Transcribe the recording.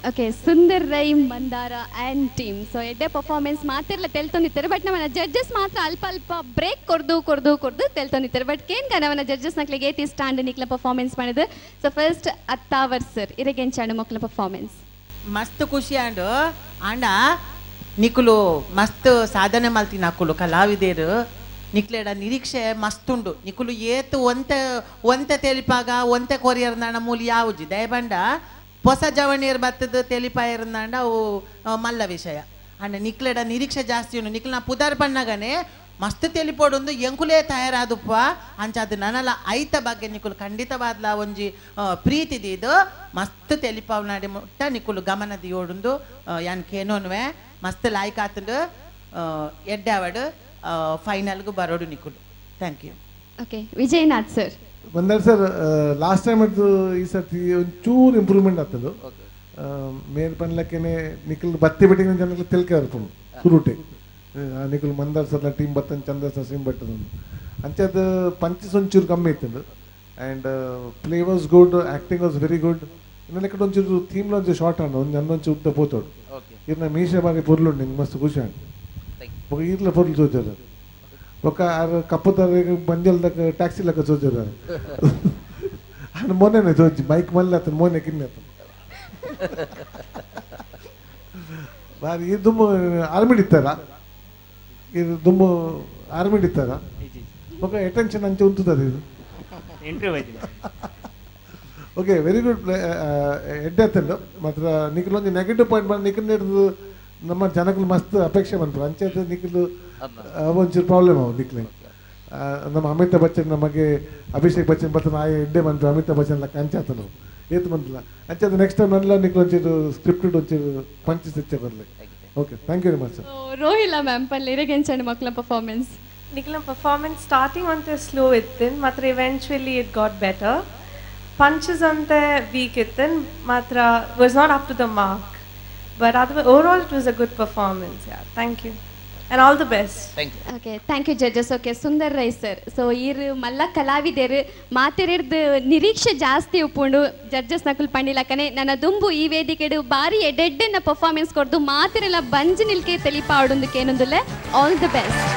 Okay, Sundar Rai Mandara and team. So ಎಡ್ಡೆ performance ಮಾತಿರ್ಲ ತೆಲ್ತೊಂದಿತ್ತಾರೆ. But ನಮ್ಮನ್ನ judges ಮಾತ್ರ ಅಲ್ಪ ಅಲ್ಪ ಬ್ರೇಕ್ ಕೊರ್ದು ಕೊರ್ದು ಕೊರ್ದು ತೆಲ್ತೊಂದಿತ್ತಾರೆ. ಬಟ್ ಕೇನ್ಗ ನಮ್ಮನ್ನ ಜಡ್ಜಸ್ ನಕ್ಲಿಗೆ ಏತಿ ಸ್ಟ್ಯಾಂಡ್ ನಿಕ್ಲ ಪರ್ಫಾರ್ಮೆನ್ಸ್ ಮಾಡಿದ್ದು. ಸೊ ಫಸ್ಟ್ ಅತ್ತಾವರ್ ಸರ್, ಇರಗೆಂಚಾಂಡು ಮಕ್ಳ ಪರ್ಫಾರ್ಮೆನ್ಸ್? ಮಸ್ತ್ ಖುಷಿ ಆಂಡು. ಆಂಡ ನಿಕುಲು ಮಸ್ತ್ ಸಾಧನೆ ಮಲ್ತಿನ ಅಕುಲು ಕಲಾವಿದೇರು. ನಿಕ್ಲೆಡ ನಿರೀಕ್ಷೆ ಮಸ್ತುಂಡು. ನಿಕುಲು ಏತು ಒಂತೆ ಒಂತೆ ತೆಲಿಪಾಗ ಒಂತೆ ಕೊರಿಯರ್ನಾಣ ಮೂಲಿ ಯಾವುಜಿ ದಯಬಂಡ ಹೊಸ ಜವಣಿಯರು ಬತ್ತದ ತೆಲಿಪಾಯರ್ನಾಂಡ ಅವು ಮಲ್ಲ ವಿಷಯ. ಅಂಡ ನಿಕ್ಲೆಡ ನಿರೀಕ್ಷೆ ಜಾಸ್ತಿ ಉಂಡು. ನಿಕ್ಲ ಪುದರ್ ಪಣ್ಣಗನೆ ಮಸ್ತ್ ತೆಲಿಪೋಡೊಂದು ಎಂಕುಲೇ ತಯಾರಾದುಪ್ಪ ಅಂಚಾದ ನನಲ ಐತ ಬಗ್ಗೆ ನಿಕುಲು ಖಂಡಿತವಾದ್ಲ ಒಂಜಿ ಪ್ರೀತಿ ದೀದು ಮಸ್ತ್ ತೆಲಿಪಾವ್ನಾಡಿ ಮುಟ್ಟ ನಿಕುಲು ಗಮನ ದಿಯೋಡುಂದು ಯಾನ್ ಕೇನೋನ್ವೆ. ಮಸ್ತ್ ಲಾಯ್ಕ್ ಆತಂಡು ಎಡ್ಡೆ ಅವಡು ಫೈನಲ್ಗೂ ಬರೋಡು ನಿಕುಲು. Thank you. Okay, Vijayanath sir. Mandar sir, last time ಅದು ಈ ಸರ್ತಿ ಒಂಚೂರು ಇಂಪ್ರೂವ್ಮೆಂಟ್ ಆಗ್ತದೆ. ಮೇಲ್ ಪನ್ಲಕ್ಕೇನೆ ನಿಖಲ್ ಬತ್ತಿ ಬಿಟ್ಟಿನ ಜನಕ್ಕೆ ತೆಲ್ಕೆ ಬರ್ಪುಂಡು ಸುರುಟೆ. ನಿಖಲ್ ಮಂದಾರ್ ಸರ್ನ ಟೀಮ್ ಬತ್ತನ್ ಚಂದ್ರ ಸರ್ ಟೀಮ್ ಬರ್ತದೆ ಅಂಚೆ ಅದು ಪಂಚಸ್ ಒಂಚೂರು ಕಮ್ಮಿ ಇತ್ತು. And play was good, acting was very good. ಇನ್ನೊಂದು ಕಡೆ ಒಂಚೂರು ಥೀಮ್ಲ ಒಂಚೂರು ಶಾರ್ಟ್ ಆಂಡ್ ಒಂಜಿ ಅನ್ನೊಂಚು ಉದ್ದ ಪೋತೋಡು. ಇರ್ನ ಮೀಶೆ ಬಾರಿ ಪೊರ್ಲುಂಡು, ನಿಂಗೆ ಮಸ್ತ್ ಖುಷಿ ಆಂಡ್. ಬೊಕ ಈರ್ಲ ಪೊರ್ಲು ತೋಜಾರ. ಬೊಕ ಆರ್ ಕಪ್ಪುದಾರ ಬಂಜಲ್ದಕ ಟ್ಯಾಕ್ಸಿ ಲೆಕ್ಕ ತೋಜಾರ. ಅಣ್ಣ ಮೊನ್ನೆನೆ ತೋಜಿ ಬೈಕ್ ಮಲ್ಲ ಆತನ ಮೊನ್ನೆ ಕಿನ್ನೆ ಆತನ ಬಾರಿ. ಈ ದುಮ್ಮು ಆರ್ಮಿಡ್ ಇತ್ತಾರ, ಇದು ದುಮ್ಮು ಆರ್ಮಿಡ್ ಇತ್ತಾರ. ಬೊಕ ಅಟೆನ್ಷನ್ ಅಂಚೆ ಉಂತುತ್ತದೆ ಇದು. Okay, very good. ಎಡ್ಡೆ ಆತಂಡು ಮಾತ್ರ ನಿಖಲ್ ಒಂಜಿ ನೆಗೆಟಿವ್ ಪಾಯಿಂಟ್ ಮಾಡಿ ನಿಖಲ್ ಹಿಡಿದು ನಮ್ಮ ಜನಗಳು ಮಸ್ತ್ ಅಪೇಕ್ಷೆ ಬಂತು ಅಂಚೆ ನಿಖಲ್ ಒಂಚೂರು ಪ್ರಾಬ್ಲಮ್ ಅವು ನಿಖಲ್. ನಮ್ಮ ಅಮಿತಾಬ್ ಬಚ್ಚನ್ ನಮಗೆ ಅಭಿಷೇಕ್ ಬಚ್ಚನ್ ಬರ್ತಾನೆ ಆಯ ಎಡ್ಡೆ ಬಂತು ಅಮಿತಾಬ್ ಬಚ್ಚನ್ ಲೆಕ್ಕ ಅಂಚೆ ಆತನು ಏತು ಬಂದಿಲ್ಲ ಅಂಚೆ. ಅದು ನೆಕ್ಸ್ಟ್ ಟೈಮ್ ಎಲ್ಲ ನಿಖಲ್ ಒಂಚೂರು ಸ್ಕ್ರಿಪ್ಟೆಡ್ ಒಂಚೂರು ಪಂಚ್ ಹೆಚ್ಚೆ ಬರಲಿ. Okay, thank you very much sir. Rohila ma'am, ಪಲ್ಲೆ ಇರಗೆಂಚಂಡು ಮಕ್ಕಳ ಪರ್ಫಾರ್ಮೆನ್ಸ್? ನಿಖಲ ಪರ್ಫಾರ್ಮೆನ್ಸ್ ಸ್ಟಾರ್ಟಿಂಗ್ ಅಂತೆ ಸ್ಲೋ ಇತ್ತು, ಮಾತ್ರ eventually it got better. Punches ಅಂತೆ ವೀಕ್ ಇತ್ತು, ಮಾತ್ರ was not up to the mark. But otherwise, overall it was a good performance. Yeah, thank you and all the best. Thank you. Okay, thank you judges. Okay, Sundar Rai sir. So ಈರು ಮಲ್ಲ ಕಲಾವಿದರು ಮಾತಿರಿರ್ದು ನಿರೀಕ್ಷೆ ಜಾಸ್ತಿ ಉಪ್ಪುಂಡು judges Nakul ಪಂಡಿಲಕ್ಕನೆ ನನ್ನ ದುಂಬು ಈ ವೇದಿಕೆಡು ಬಾರಿ ಎಡೆಡ್ಡೆನ performance ಕೊಡ್ದು ಮಾತಿರೆಲ್ಲ ಬಂಜಿ ನಿಲ್ಕೆ ತೆಲಿಪಾಡುಂದಕ್ಕೇನೊಂದುಲ್ಲ. All the best.